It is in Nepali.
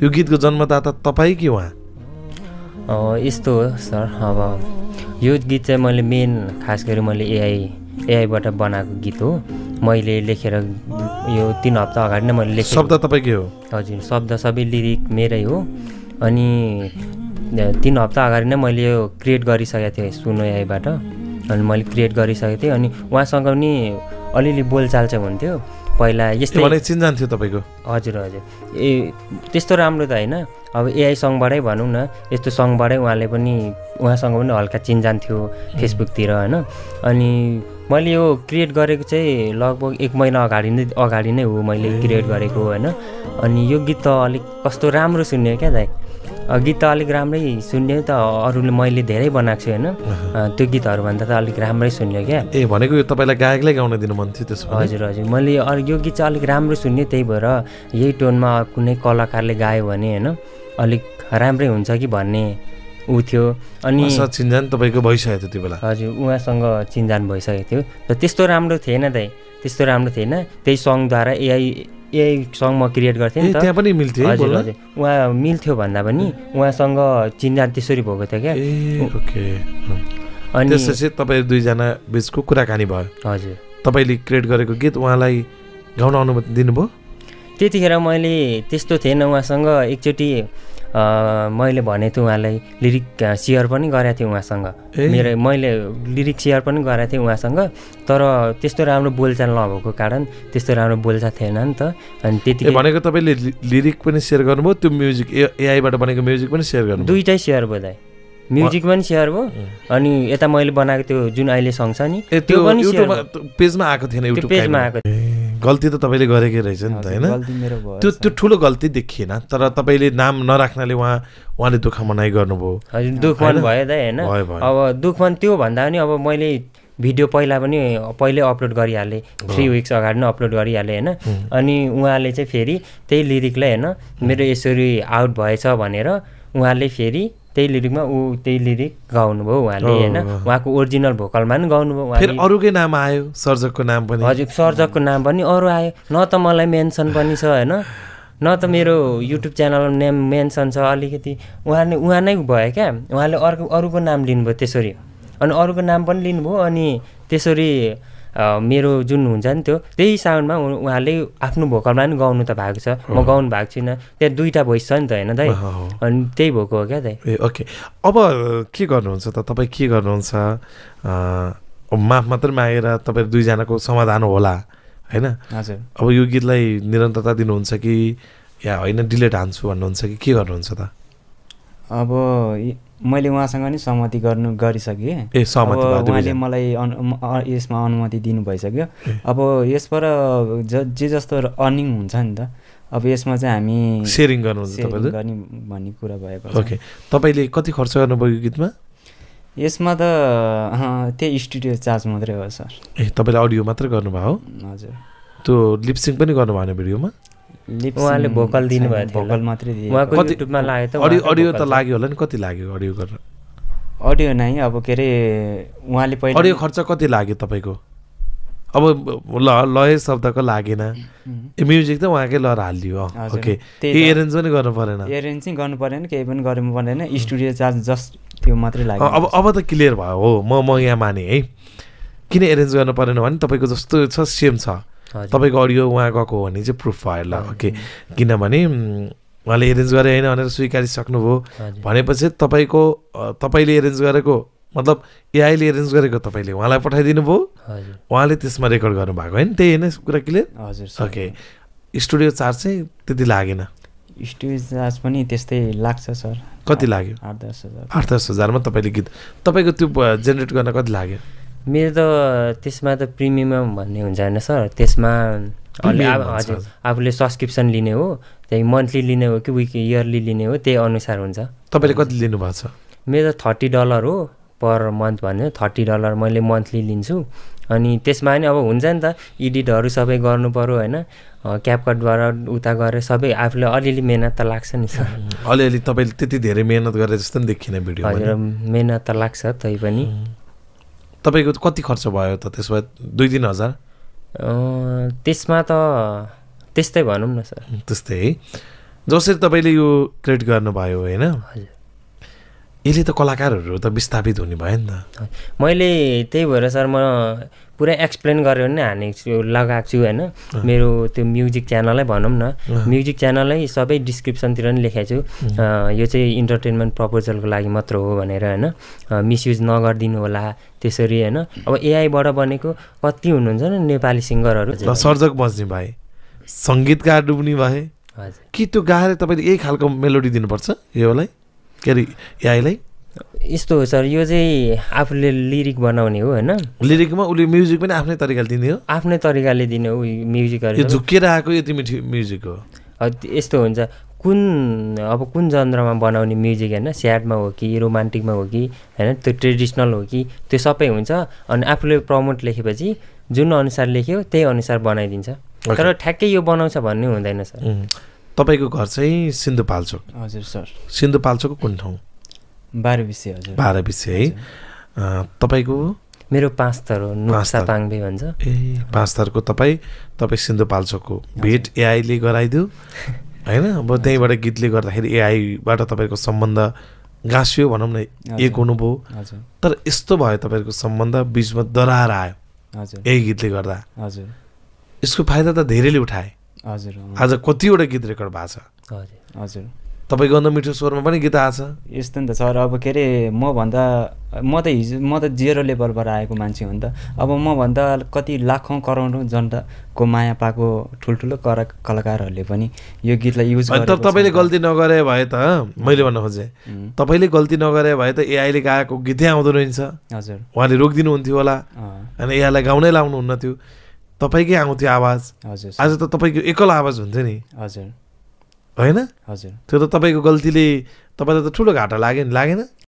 यो गीतको जन्मदाता तपाईँ कि उहाँ? यस्तो हो सर, अब यो गीत चाहिँ मैले मेन खास गरी मैले एआईबाट बनाएको गीत हो। मैले लेखेर यो 3 हप्ता अगाडि नै मैले लेखेँ। शब्द तपाईँकै हो? हजुर, शब्द सबै लिरिक मेरै हो। अनि 3 हप्ता अगाडि नै मैले यो क्रिएट गरिसकेको थिएँ सुनो एआईबाट। अनि मैले क्रिएट गरिसकेको थिएँ। अनि उहाँसँग पनि अलिअलि बोलचाल चाहिँ हुन्थ्यो पहिला। यस्तै चिन्जान थियो तपाईँको? हजुर हजुर। त्यस्तो राम्रो त होइन, अब एआई सङबाटै भनौँ न, यस्तो सङबाटै उहाँसँग पनि हल्का चिन्जान थियो फेसबुकतिर होइन। अनि मैले यो क्रिएट गरेको चाहिँ लगभग 1 महिना अगाडि नै हो मैले क्रिएट गरेको होइन। अनि यो गीत त अलिक कस्तो राम्रो सुन्यो क्या दाइ, गीत त अलिक राम्रै सुन्यो त। अरूले मैले धेरै बनाएको छु होइन, त्यो गीतहरूभन्दा त अलिक राम्रै सुन्यो क्या। भनेको यो तपाईँलाई गायकलाई गाउन दिनु मन थियो त्यसो? हजुर हजुर, मैले यो गीत चाहिँ अलिक राम्रो सुन्यो, त्यही भएर यही टोनमा कुनै कलाकारले गायो भने होइन अलिक राम्रै हुन्छ कि भन्ने ऊ थियो। अनि चिन्जान तपाईँको भइसकेको थियो त्यो बेला? हजुर, उहाँसँग चिन्जान भइसकेको थियो। र त्यस्तो राम्रो थिएन दाइ, त्यस्तो राम्रो थिएन। त्यही सङद्वारा एआई सङ म क्रिएट गर्थेँ नि त। त्यहाँ पनि मिल्थ्यो? हजुर हजुर, उहाँ मिल्थ्यो भन्दा पनि उहाँसँग चिन्जान त्यसरी भएको थियो क्या। ओके। अनि त्यसपछि तपाईँ दुईजना बिचको कुराकानी भयो? हजुर। तपाईँले क्रिएट गरेको गीत उहाँलाई गाउन अनुमति दिनुभयो? त्यतिखेर मैले त्यस्तो थिएन उहाँसँग। एकचोटि मैले भनेको थिएँ उहाँलाई, लिरिक सेयर पनि गरेको थिएँ उहाँसँग। मैले लिरिक सेयर पनि गरेको थिएँ उहाँसँग। तर त्यस्तो राम्रो बोलचाल नभएको कारण त्यस्तो राम्रो बोलचाल थिएन नि त। अनि त्यति भनेको तपाईँले लिरिक पनि सेयर गर्नुभयो, त्यो म्युजिक एआईबाट बनेको म्युजिक पनि सेयर गर्नुभयो? दुईटै सेयर भयो दाइ, म्युजिक पनि सेयर भयो अनि यता मैले बनाएको त्यो जुन अहिले सङ छ नि त्यो पनि पेजमा आएको थिएन, युट्युब पेजमा आएको। गल्ती त तपाईँले गरेकै रहेछ नि त होइन? त्यो ठुलो गल्ती देखिएन, तर तपाईँले नाम नराख्नाले उहाँले दुःख मनाइ गर्नुभयो? हजुर, दुःख मन भयो दाइ होइन। अब दुःख मन त्यो भन्दा पनि अब मैले भिडियो पहिल्यै अपलोड गरिहालेँ, 3 विक्स अगाडि नै अपलोड गरिहालेँ होइन। अनि उहाँले चाहिँ फेरि त्यही लिरिकलाई होइन मेरो यसरी आउट भएछ भनेर उहाँले फेरि त्यही लिरिकमा त्यही लिरिक गाउनुभयो उहाँले होइन। उहाँको ओरिजिनल भोकलमा पनि गाउनुभयो। फेरि अरूकै नाम आयो, सर्जकको नाम पनि? हजुर, सर्जकको नाम पनि अरू आयो। न त मलाई मेन्सन पनि छ होइन, न त मेरो युट्युब च्यानल नेम मेन्सन छ। अलिकति उहाँ नै भयो क्या, उहाँले अरूको नाम लिनुभयो त्यसरी। अनि अरूको नाम पनि लिनुभयो। अनि त्यसरी मेरो जुन हुन्छ नि त्यही साउन्डमा उहाँले आफ्नो भोकलमा पनि गाउनु त भएको छ, म गाउनु भएको छुइनँ। त्यहाँ 2टा भोइस छ नि त होइन दाइ, अनि त्यही भएको हो क्या दाइ। ओके। अब के गर्नुहुन्छ त तपाईँ? के गर्नुहुन्छ? माफ मात्रै मागेर तपाईँ दुईजनाको समाधान होला होइन? हजुर। अब यो गीतलाई निरन्तरता दिनुहुन्छ कि या होइन डिलेट हान्छु भन्नुहुन्छ कि के गर्नुहुन्छ त? अब मैले उहाँसँग नि सहमति गरिसकेँ। उहाँले मलाई यसमा अनुमति दिनु भइसक्यो। अब यसबाट जे जस्तो अर्निङ हुन्छ नि त, अब यसमा चाहिँ हामी सेयरिङ गर्नुहुन्छ गर्ने भन्ने कुरा भएको छ। ओके। तपाईँले कति खर्च गर्नुभयो यो गीतमा? यसमा त त्यही स्टुडियो चार्ज मात्रै हो सर। तपाईँले अडियो मात्रै गर्नुभयो? हजुर। त्यो लिपसिङ पनि गर्नु भएन भिडियोमा? उहाँले भोकल दिनुभएको थियो, भोकल मात्रै दिए। उहाँको युट्युबमा लाग्यो त अडियो त लाग्यो होला नि? कति लाग्यो अडियो गर्न? अडियो नै अब के अरे उहाँले पहिला अडियो खर्च कति लाग्यो तपाईँको? अब लय शब्दको लागेन, म्युजिक त उहाँकै लहर हालिदियो। ओके। एरेन्ज पनि गर्नु परेन? एरेन्ज चाहिँ गर्नु परेन, केही पनि गर्नु परेन, स्टुडियो चार्ज जस्ट त्यो मात्रै लाग्यो। अब त क्लियर भयो हो, म यहाँ माने है। किन एरेन्ज गर्नु परेन भने तपाईँको जस्तो छ सेम छ, तपाईँको अडियो उहाँ गएको हो भने चाहिँ प्रुफ भयो ल। ओके। किनभने उहाँले एरेन्ज गरे होइन भनेर स्वीकारिसक्नुभयो भनेपछि तपाईँले एरेन्ज गरेको मतलब एआईले एरेन्ज गरेको तपाईँले उहाँलाई पठाइदिनु भयो, उहाँले त्यसमा रेकर्ड गर्नुभएको होइन? त्यही होइन कुरा क्लियर? हजुर। ओके। स्टुडियो चार्ज चाहिँ त्यति लागेन? स्टुडियो चार्ज पनि त्यस्तै लाग्छ सर। कति लाग्यो? 8-10 हजारमा तपाईँले गीत तपाईँको त्यो जेनेरेट गर्न कति लाग्यो? मेरो त त्यसमा त प्रिमियम भन्ने हुन्छ होइन सर, त्यसमा हजुर आफूले सब्सक्रिप्सन लिने हो, त्यही मन्थली लिने हो कि इयरली लिने हो, त्यही अनुसार हुन्छ। तपाईँले कति लिनुभएको छ? मेरो $30 हो पर मन्थ भन्यो, $30 मैले मन्थली लिन्छु। अनि त्यसमा पनि अब हुन्छ नि त एडिटहरू सबै गर्नु पऱ्यो होइन, क्यापकटबाट उता गरेर सबै आफूले अलिअलि मेहनत त लाग्छ नि सर। अलिअलि तपाईँले त्यति धेरै मेहनत गरेर जस्तो पनि देखिन भिडियो? हजुर, मेहनत त लाग्छ तै पनि। तपाईँको कति खर्च भयो त त्यसमा? 2-3 हजार? त्यसमा त त्यस्तै भनौँ न सर। त्यस्तै है। जसरी तपाईँले यो क्रिएट गर्नुभयो होइन, यसले त कलाकारहरू त विस्थापित हुने भयो नि त। मैले त्यही भएर सर म पुरै एक्सप्लेन गरेर नै लगाएको छु होइन। मेरो त्यो म्युजिक च्यानलै भनौँ न, म्युजिक च्यानलै सबै डिस्क्रिप्सनतिर नि लेखेको छु, यो चाहिँ इन्टरटेनमेन्ट प्रपोजलको लागि मात्र हो भनेर होइन, मिसयुज नगरिदिनु होला त्यसरी होइन। अब एआईबाट बनेको कति हुनुहुन्छ नि नेपाली सिङ्गरहरू, सर्जक बज्ने भए, सङ्गीतकार डुब्ने भए, कि त्यो गाएर तपाईँले यही खालको मेलोडी दिनुपर्छ योलाई के अरे एआईलाई? यस्तो हो सर, यो चाहिँ आफूले लिरिक बनाउने हो होइन। लिरिकमा उसले म्युजिक पनि आफ्नै तरिकाले दिने हो, आफ्नै तरिकाले दिने हो म्युजिकहरू। यो झुक्किएर आएको यति मिठो म्युजिक हो। यस्तो हुन्छ कुन जन्द्रमा बनाउने म्युजिक होइन, स्याडमा हो कि रोमान्टिकमा हो कि होइन, त्यो ट्रेडिसनल हो कि त्यो सबै हुन्छ। अनि आफूले प्रमोट लेखेपछि जुन अनुसार लेख्यो त्यही अनुसार बनाइदिन्छ, तर ठ्याक्कै यो बनाउँछ भन्ने हुँदैन सर। तपाईँको घर चाहिँ सिन्धुपाल्चोक? हजुर सर। सिन्धुपाल्चोकको कुन ठाउँ? 12 विषय हजुर। 12 विषय है। तपाईँको? मेरो 5 थर हो, नुक्सा पाङबे भन्छ। ए 5 थरको तपाईँ सिन्धुपाल्चोकको भेट एआईले गराइदियो होइन। अब त्यहीँबाट गीतले गर्दाखेरि एआईबाट तपाईँको सम्बन्ध गाँसियो भनौँ न, एक हुनुभयो। तर यस्तो भयो तपाईँको सम्बन्ध बिचमा दरार आयो यही गीतले गर्दा। हजुर। यसको फाइदा त धेरैले उठाए। हजुर। आज कतिवटा गीत रेकर्ड भएको छ। हजुर। तपाईँको अन्त मिठो स्वरमा पनि गीत आएको छ। यस्तो नि त सर, अब के अरे म त 0 लेभलबाट आएको मान्छे हो नि त। अब मभन्दा कति लाखौँ करोडौँ जनताको माया पाएको ठुल्ठुलो कलाकारहरूले पनि यो गीतलाई युज गरेको छ। तर तपाईँले गल्ती नगरे भए त, मैले भन्न खोजेँ तपाईँले गल्ती नगरे भए त एआईले गाएको गीतै आउँदो रहेछ। हजुर। उहाँले रोकिदिनुहुन्थ्यो होला अनि एआईलाई गाउनै लाउनुहुन्न थियो, तपाईँकै आउँथ्यो आवाज। हजुर। आज त तपाईँको एकल आवाज हुन्थ्यो नि। हजुर। होइन? हजुर। त्यो त तपाईँको गल्तीले तपाईँलाई त ठुलो घाटा लाग्यो नि, लागेन?